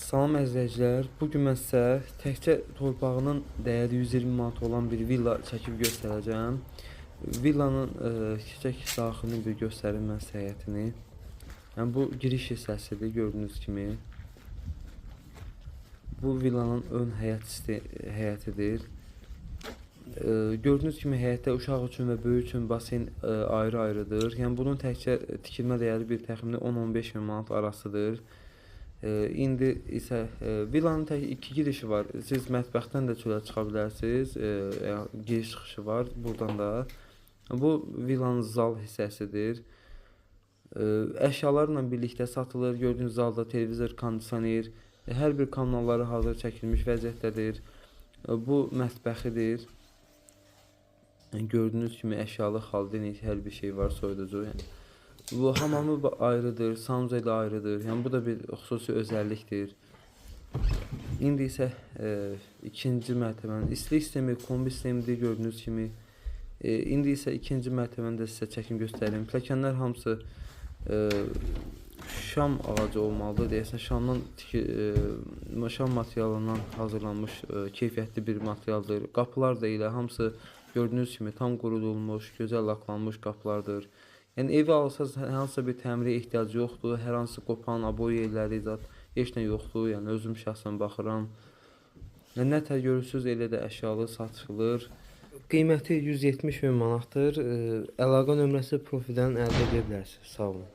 Salam əzizləyicilər, bu gün mən sizə təkcə torpağının dəyəri 120 manat olan bir villa çəkib göstərəcəm. Villanın keçək daxilini bir göstərim mən sizə həyətini. Yəni bu giriş hissəsidir gördüyünüz kimi. Bu villanın ön həyətidir. Gördüyünüz kimi həyətdə uşaq üçün və böyük üçün basen ayrı-ayrıdır. Yəni bunun təkcə tikilmə dəyəri bir təxmini 10-15 min manat arasıdır. İndi isə villanın tək iki girişi var. Siz mətbəxdən də çölə çıxa bilərsiniz. Yəni giriş çıxışı var buradan da. Bu villanın zal hissəsidir. Əşyalarla birlikdə satılır. Gördüyünüz zalda televizor, kondisioner, hər bir kanalları hazır çəkilmiş vəziyyətdədir. Bu mətbəxidir. Yəni, gördüyünüz kimi əşyalı xaladenik hər bir şey var, soyuducu. Yəni bu hamamı ayrıdır, sanuzeli ayrıdır. Yəni bu da bir xüsusi özəllikdir. İndi isə ikinci mərtəbənin istilik sistemi, kombi sistemidir gördüyünüz kimi. İndi isə ikinci mərtəbəni də sizə çəkim göstərim. Pilləkənlər hamısı şam ağacı olmalıdır. Deyəsən şam materialından hazırlanmış keyfiyyətli bir materialdır. Qapılar da elə hamısı gördüyünüz kimi tam qurudulmuş, gözəl laklanmış qapılardır. Yəni evi alsanız hər hansısa bir təmirə ehtiyacı yoxdur. Hər hansı qopan aboy yerləri zat heç nə yoxdur. Yəni özüm şəxsən baxıram. Yəni nə tər görürsüz elə də əşyalı satılır. Qiyməti 170 min manatdır. Əlaqə nömrəsi profildən əldə edə bilərsiniz. Sağ olun.